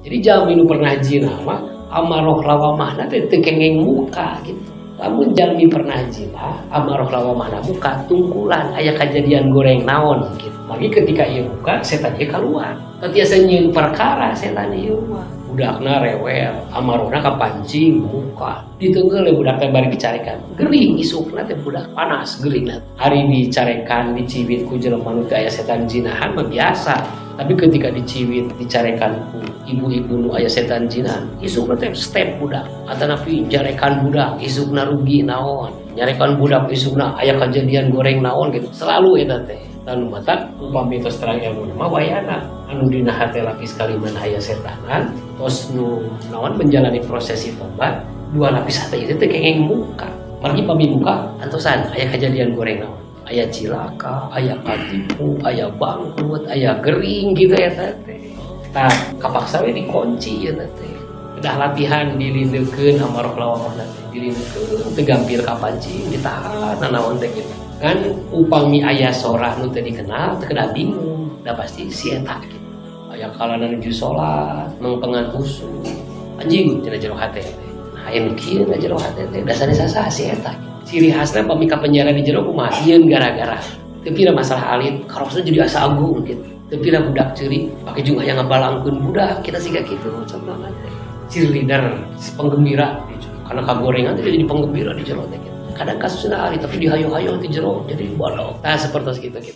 Jadi jalmi nu pernah zina mah amaroh lawamahna teh teu kenging muka gitu. Lamun jalmi pernah zina, amaroh lawamahna muka, tungkulan aya kejadian goreng naon gitu. Lagi ketika ieu muka, setan ieu keluar. Teu tiasa nyieun perkara setan ieu mah. Budakna rewel, amarohna kapancing muka. Diteungeul budak teh bari dicarekan. Gering isukna teh budak panas gering. Ari dicarekan, diciwit ku jelema nu teu aya setan zinahan mah biasa. Tapi ketika diciwit, dicarekan ku ibu-ibu nu aya setan zinahan, isukna teh step budak. Atanapi nyarekan budak, isukna rugi naon. Nyarekan budak, isukna aya kejadian goreng naon gitu. Selalu eta teh. Tanu matak upami tos terang ilmu mah wayana anu dina hate lapis kaliman aya setanan, tos nu naon menjalani prosesi tobat, dua lapis hate itu teh kenging muka. Margi pami muka antosan aya kejadian goreng naon, aya cilaka, aya katipu, aya bangkrut, aya gering gitu ya teh. Tah, kapaksa we dikunci ya teh. Udah latihan dilindekeun amaroh lawamahna teh, dilindekeun teu gampil kapancing, ditahan nanaon teh gitu. Kan upami aya sora nu teu dikenal teu kedah bingung, da pasti si eta gitu. Aya kalana nuju salat, mengpengan khusyuk. Anjing cenah jero hate teh. Nah, aya nu kieu na jero hate teh, dasarna saha si eta. Ciri khasna pami ka penjara di jero kumaha? Sieun gara-gara. Teu pira masalah alit, karosna jadi asa agung gitu. Teu pira budak ceurik, pake jeung aya ngabalangkeun budak, kita siga kitu contohna teh. Cheerleader, penggembira gitu. Karena kagorengan teh jadi penggembira di jero teh gitu. Kadang kasusna alit tapi dihayo-hayo di jero jadi bodoh. Nah, seperti gitu gitu.